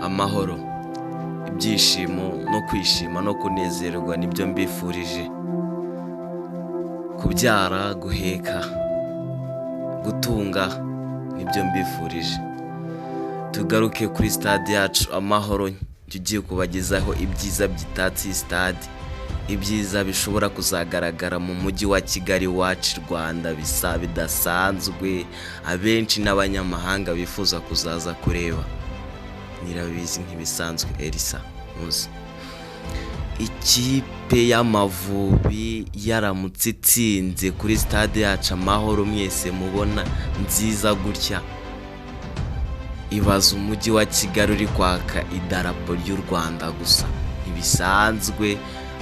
Amahoro, ibyishimo no kwishima no kunezerwa nibyo mbifurije. Kubyara, guheka, gutunga nibyo mbifurije. Tugaruke kuri stade yacu Amahoro, tugiye kubagezaho ibyiza bitatse iyi stade, ibyiza bishobora kuzagaragara mu mujyi wa Kigali wacu Rwanda bisa bidasanzwe, abenshi n'abanyamahanga bifuza kuzaza kureba. Nirabizi nk'ibisanzwe Elisa muzi. Ikipe y'Amavubi yaramutse itsinze kuri stade yacu Amahoro mwese mubona nziza gutya, ibaza umujyi wa Kigali uri kwaka idarapo ry'u Rwanda gusa. Ntibisanzwe,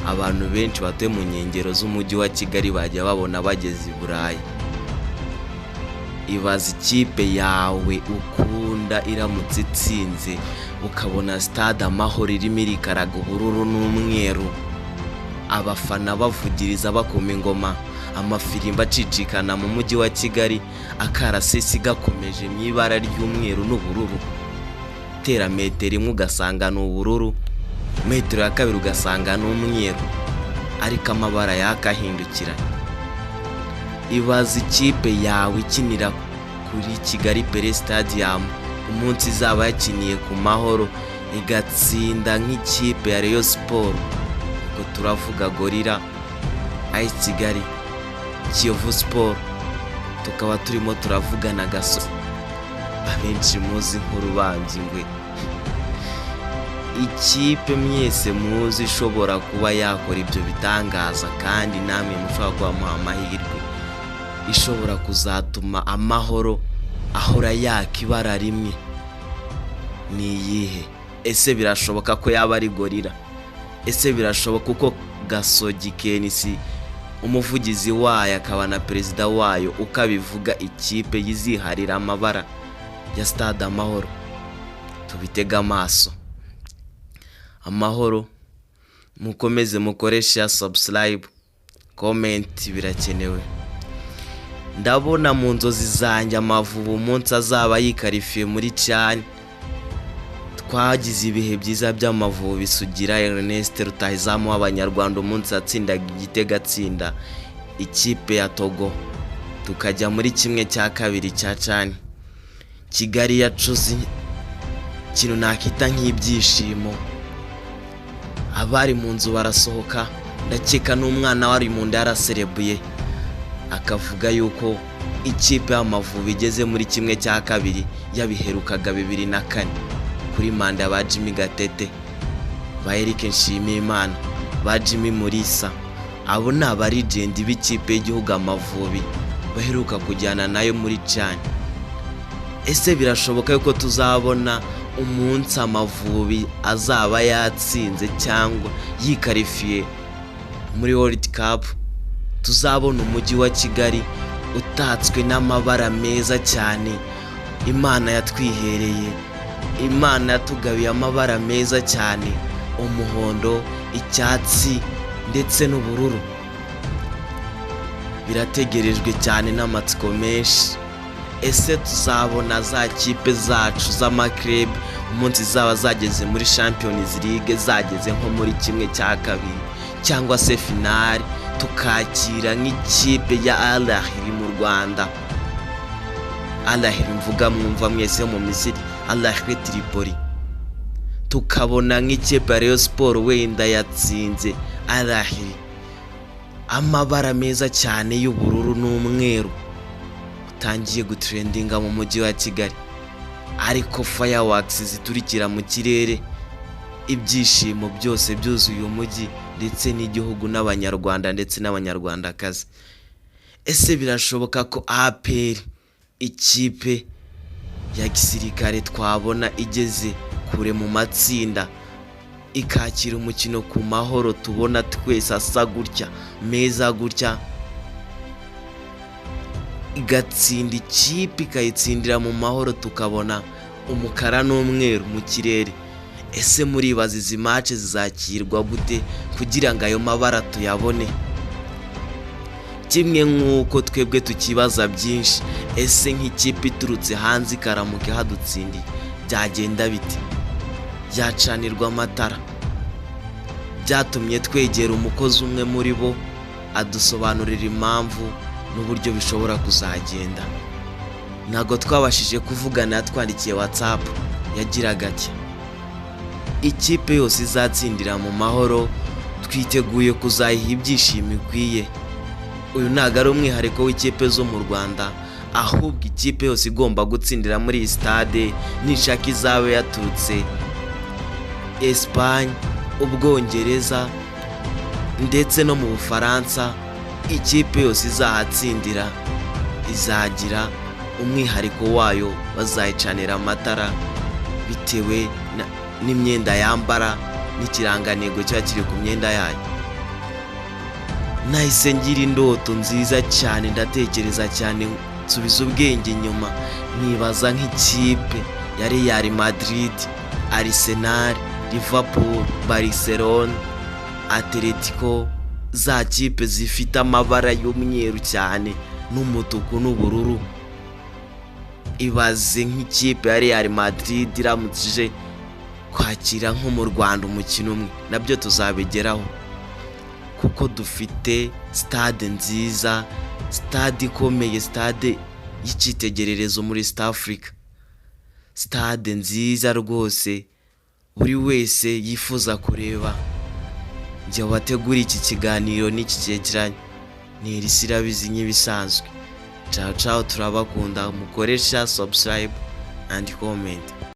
abantu benshi batuye mu nkengero z'umujyi wa Kigali bajya babona bageze i Burayi. Ibaza ikipe yawe ukunda iramutse itsinze, ukabona stade Amahoro irimo irikaraga ubururu n'umweru, abafana bavugiriza bakoma ingoma, amafirimbi acicikana mu mujyi wa Kigali, akarasisi gakomeje mu ibara ry'umweru n'ubururu. Tera metero imwe ugasanga ni ubururu, metero ya kabiri ugasanga ni umweru, ariko amabara yaka ahindukiranye. Ibaza ikipe yawe ikinira kuri Kigali Pele Stadium, umunsi izaba yakiniye ku Mahoro igatsinda nk'ikipe ya Rayon Sports, ubwo turavuga Gorilla, AS Kigali, Kiyovu Sports, tukaba turimo turavugana Gasogi, abenshi muzi nk'Urubanza Ingwe. Ikipe mwese muzi ishobora kuba yakora ibyo bitangaza kandi namwe mushobora kuba muha amahirwe, ishobora kuzatuma Amahoro ahora yaka ibara rimwe ni iyihe? Ese birashoboka ko yaba ari Gorilla? Ese birashoboka uko Gasogi KNC umuvugizi wayo akaba na perezida wayo uko abivuga, ikipe yiziharira amabara ya stade Amahoro? Tubitege amaso. Amahoro, mukomeze mukoreshe subscribe, comment birakenewe. Ndabona mu nzozi zanjye Amavubi umunsi azaba yikarifiye muri CHAN. Twagize ibihe byiza by'Amavubi, Sugira Ernest rutahizamu w'Abanyarwanda umunsi yatsindaga igitego atsinda ikipe ya Togo, tukajya muri 1/2 cya CHAN. Kigali yacuze ikintu nakita nk'ibyishimo, abari mu nzu barasohoka, ndakeka n'umwana wari mu nda yaraserebuye, akavuga yuko ikipe y'Amavubi igeze muri 1/2 yabiherukaga 2004 kuri manda ya ba Jimmy Gatete, ba Eric Nshimiyimana, ba Jimmy Mulisa. Abo ni abarigenti b'ikipe y'igihugu Amavubi baheruka kujyana nayo muri CHAN. Ese birashoboka yuko tuzabona umunsi Amavubi azaba yatsinze cyangwa yikarifiye muri World Cup, tuzabona umujyi wa Kigali utatswe n'amabara meza cyane Imana yatwihereye, Imana yatugabiye amabara meza cyane, umuhondo, icyatsi ndetse n'ubururu? Birategerejwe cyane n'amatsiko menshi. Ese tuzabona za kipe zacu z'amakirebe umunsi zaba zageze muri Champions League, zageze nko muri 1/2 cyangwa se finale, tukakira nk'ikipe ya Al Ahly mu Rwanda? Al Ahly mvuga mwumva mwese yo mu Misiri, Al Ahly Tripoli. Tukabona nk'ikipe ya Rayon Sports wenda yatsinze Al Ahly, amabara meza cyane y'ubururu n'umweru utangiye gutrendinga mu mujyi wa Kigali, ariko fireworks ziturikira mu kirere, ibyishimo byose byuzuye umujyi ndetse n'igihugu n'Abanyarwanda ndetse n'Abanyarwandakazi. Ese birashoboka ko APR, ikipe ya gisirikare, twabona igeze kure mu matsinda ikakira umukino ku Mahoro tubona twese asa gutya, meza gutya, igatsinda ikipe ikayitsindira mu Mahoro, tukabona umukara n'umweru mu kirere? Ese muribaza izi match zizakirwa gute kugira ngo ayo mabara tuyabone? Kimwe nk'uko twebwe tukibaza byinshi, ese nk'ikipe iturutse hanze ikaramuka ihadutsindiye byagenda bite? Yacanirwa amatara. Byatumye twegera umukozi umwe muri bo, adusobanurira impamvu n'uburyo bishobora kuzagenda. Ntabwo twabashije kuvugana, yatwandikiye WhatsApp, yagiraga ati: "Ikipe yose izatsindira mu Mahoro twiteguye kuzayiha ibyishimo ikwiye. Uyu ntabwo ari umwihariko w'ikipe zo mu Rwanda, ahubwo ikipe yose igomba gutsindira muri iyi stade, nishaka izabe yaturutse Espagne, Ubwongereza ndetse no mu Bufaransa, ikipe yose izahatsindira izagira umwihariko wayo, bazayicanira amatara bitewe n'imyenda yambara n'ikirangantego kiba kiri ku myenda yayo." Nahise ngira indoto nziza cyane, ndatekereza cyane, nsubiza ubwenge inyuma, nkibaza nk'ikipe ya Real Madrid, Arsenal, Liverpool, Barcelona, Atletico, za kipe zifite amabara y'umweru cyane n'umutuku n'ubururu. Ibaze nk'ikipe ya Real Madrid iramutse ije kwakira nko mu Rwanda umukino umwe, nabyo tuzabigeraho kuko dufite stade nziza, stade ikomeye, stade y'icyitegererezo muri East Africa, stade nziza rwose buri wese yifuza kureba. Njye wategura iki kiganiro n'iki cyegeranyo ni Elisa Irabizi nk'ibisanzwe. Ciao ciao, turabakunda, mukoresha subscribe and comment.